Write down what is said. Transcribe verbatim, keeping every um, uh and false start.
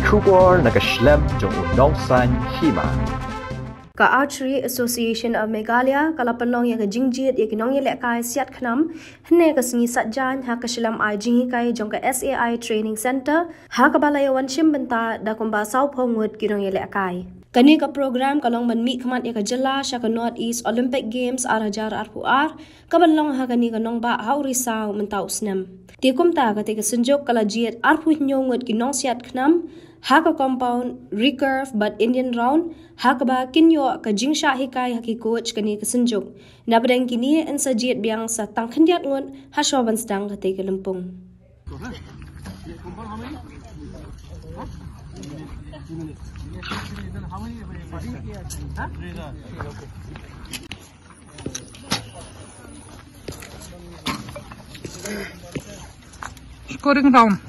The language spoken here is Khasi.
Khubor na ka shlem jong u nongsan hima. Ka Archery Association of Meghalaya ka la pynlong ïa ka jingjied ïa ki nongïalehkai siat khnam hynne ka sngi Saitjaiñ ha ka shlem ai jinghikai jong ka S A I Training Centre, ha kaba la ïa wan shim bynta da kumba sawphew ngut ki nongïalehkai. Kane ka program ka long ban mihkhmat ïa ka jylla sha ka North East Olympic Games ar hajar arphew ar, ka ban long ha kane ka nongbah ha u Risaw mynta u snem. Te kumta kata ka synjuk ka la jied arphew hynñiew ngut ki nongsiat khnam ha ka compound recurve bad Indian round, ha kaba kin ïoh ka jingshah hikai ha ki coach kane ka synjuk. Napdeng kine yn sa jied biang sa tang khyndiat ngut ha shwa ban sdang kata ka lympung. Scoring round.